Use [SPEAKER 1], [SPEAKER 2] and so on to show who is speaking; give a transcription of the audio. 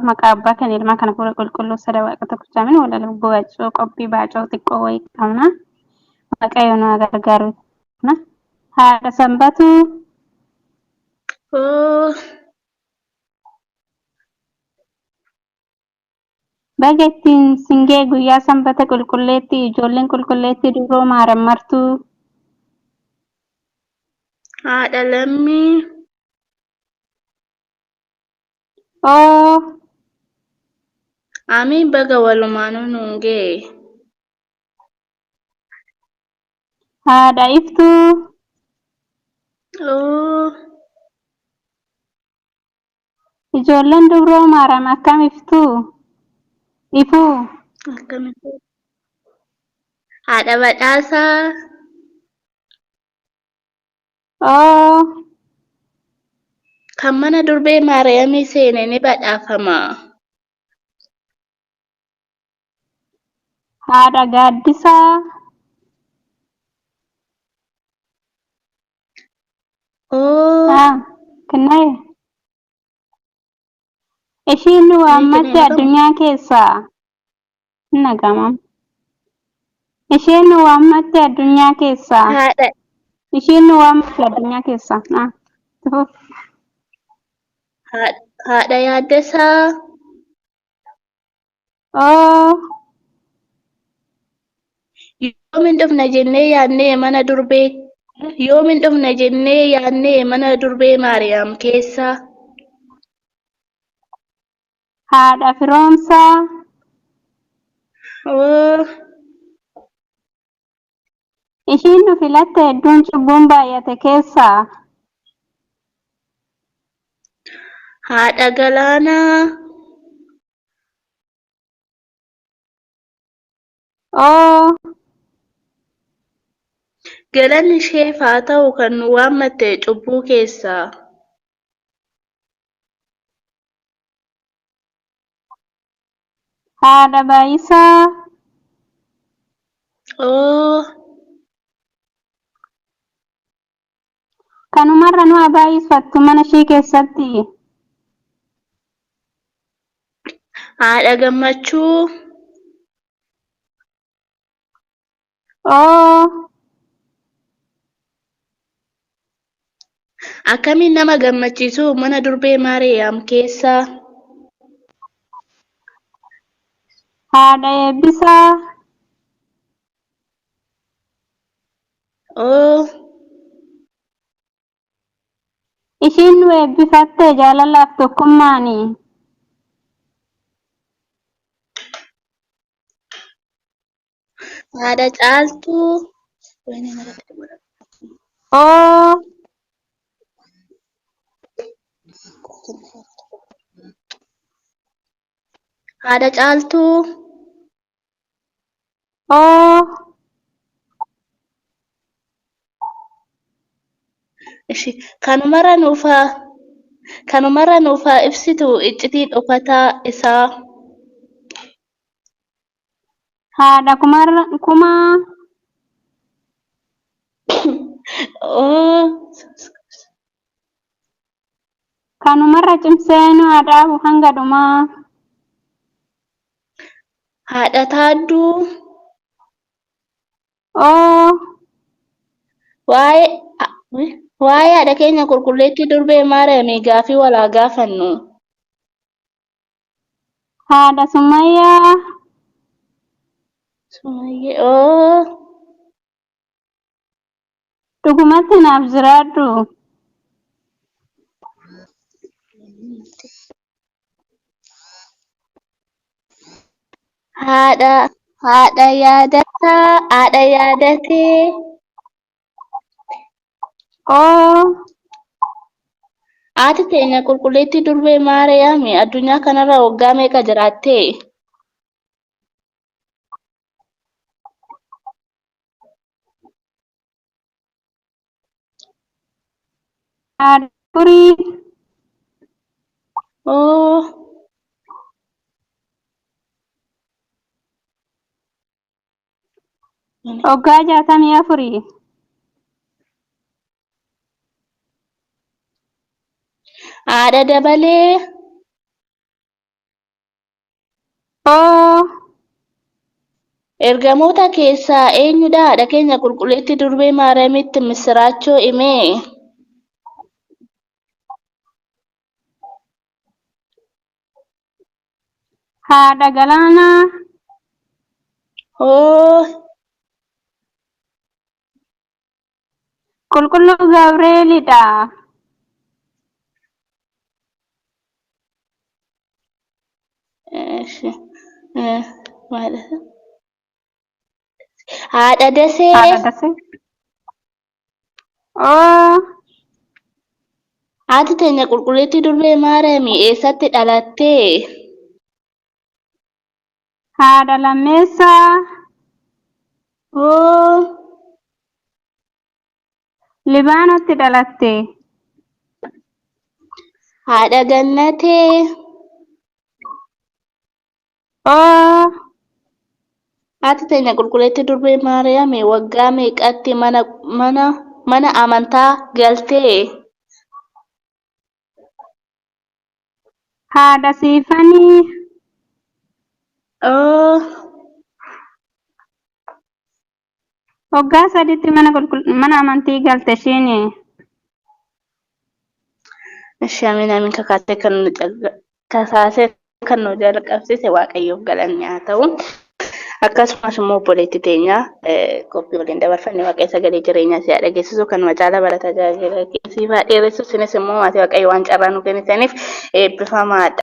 [SPEAKER 1] Maqaa abbaa kan ilmaa kana fuula qulqulluu sada waaqa tokkicha amin walala baacoo qophii baacoo xiqqoo wayii qabna. Waaqayyo nu haa gargaaru. Haadha Sanbatuu.
[SPEAKER 2] Oo.
[SPEAKER 1] Baga ittiin singee guyyaa sanbata qulqulleetti ijoolleen qulqulleetti dubroo maaram martuu.
[SPEAKER 2] Haadha Lammii.
[SPEAKER 1] Oo.
[SPEAKER 2] Amiin baga walumaanuu nuun ga'e.
[SPEAKER 1] Haadha Iftuu.
[SPEAKER 2] Oo.
[SPEAKER 1] Ijoolleen dubroo maaram akkam iftuu? Ifuu.
[SPEAKER 2] Akkamitti? Haadha Badhaasaa.
[SPEAKER 1] Oo.
[SPEAKER 2] Kan mana durbee Maariyaamii seene ni badhaafama.
[SPEAKER 1] Haadha Gaaddisaa.
[SPEAKER 2] Oo.
[SPEAKER 1] Ah, kennaye. Ishiin nu waammatte addunyaa keessaa. Hin dhaga'amam. Isheen nu waammatte addunyaa keessaa.
[SPEAKER 2] Haadha
[SPEAKER 1] Ishiin nu waammatte addunyaa keessaa. Ah, itti fufi.
[SPEAKER 2] Haadha Yaaddasaa.
[SPEAKER 1] Oo.
[SPEAKER 2] Yoomin dhufna jennee yaadnee mana durbee Yoomin dhufna jennee yaadnee mana durbee Maariyaam keessa.
[SPEAKER 1] Haadha Firoomsaa.
[SPEAKER 2] Oo.
[SPEAKER 1] Ishiin nu filatte hedduun cubbuun baay'ate keessaa.
[SPEAKER 2] Haadha Galaanaa.
[SPEAKER 1] Oo.
[SPEAKER 2] Galanni isheef haa ta'u kan nu waammatte cubbuu keessaa.
[SPEAKER 1] Haadha Baay'isaa.
[SPEAKER 2] Oo.
[SPEAKER 1] Kanumarra nu haa baay'ifattu mana ishee keessatti.
[SPEAKER 2] Haadha Gammachuu.
[SPEAKER 1] Oo.
[SPEAKER 2] Akkamiin nama gammachiisu mana durbee Maariyaam keessa.
[SPEAKER 1] Haadha Eebbisaa.
[SPEAKER 2] Oo.
[SPEAKER 1] Ishiin nu eebbifatte jaalalaaf tokkummaani.
[SPEAKER 2] Haadha Caaltuu.
[SPEAKER 1] Oo.
[SPEAKER 2] Haadha Caaltuu.
[SPEAKER 1] Oo.
[SPEAKER 2] Ishi kanumarra nuuf haa kanumarra nuuf haa ibsitu iccitii dhokataa isaa.
[SPEAKER 1] Haadha kumaa.
[SPEAKER 2] Oo.
[SPEAKER 1] Kanumarra cimsee nu haa dhaabu hanga dhumaa.
[SPEAKER 2] Haadha Taadduu.
[SPEAKER 1] Oo.
[SPEAKER 2] Waa'ee waa'ee haadha keenya qulqulleettii durbee Maariyaamii gaafii wal haa gaafannu.
[SPEAKER 1] Haadha Sumayyaa.
[SPEAKER 2] Sumayyee. Oo.
[SPEAKER 1] Dhugumatti naaf jiraadhu.
[SPEAKER 2] Haadha haadha Yaadataa haadha Yaadatee.
[SPEAKER 1] Oo.
[SPEAKER 2] Haati teenya qulqulleettii durbee Maariyaami addunyaa kanarra waggaa meeqa jiraatte?
[SPEAKER 1] Haadha Furii.
[SPEAKER 2] Oo.
[SPEAKER 1] Waggaa 64.
[SPEAKER 2] Haadha Dabalee.
[SPEAKER 1] Oo.
[SPEAKER 2] Ergamoota keessaa eenyudha haadha keenya qulqulleettii durbee Maariyaamitti misiraachoo hime?
[SPEAKER 1] Haadha galaanaa.
[SPEAKER 2] Oo.
[SPEAKER 1] Qulqulluu Gabri'eelidha.
[SPEAKER 2] Eshi. Maal? Haadha Dasee.
[SPEAKER 1] Haadha Dasee. Oo.
[SPEAKER 2] Haati teenya qulqulleettii durbee Maariyaamii eessatti dhalatte?
[SPEAKER 1] Haadha Lammeessaa.
[SPEAKER 2] Oo.
[SPEAKER 1] Libaanotti dhalatte.
[SPEAKER 2] Haadha Gannatee.
[SPEAKER 1] Oo.
[SPEAKER 2] Haati teenya qulqulleettii durbee Maariyaamii waggaa meeqatti mana amantaa galte?
[SPEAKER 1] Haadha Siifanii.
[SPEAKER 2] Oo.
[SPEAKER 1] Waggaa 3tti mana amantii galte ishiin.
[SPEAKER 2] Ishi amiin amiin kakaasee kan nu kakaasee kan nu jalqabsiise Waaqayyoof galanni haa ta'u. Akkasumas immoo obboleetti teenya qophii waliin dabarfanne Waaqayyo sagalee jireenyaa si haa dhageessisu kan macaalaa bara tajaajila siif haa dheeressu isinis immoo maatii Waaqayyo waan carraa nu kennitaniif eebbifamaadha.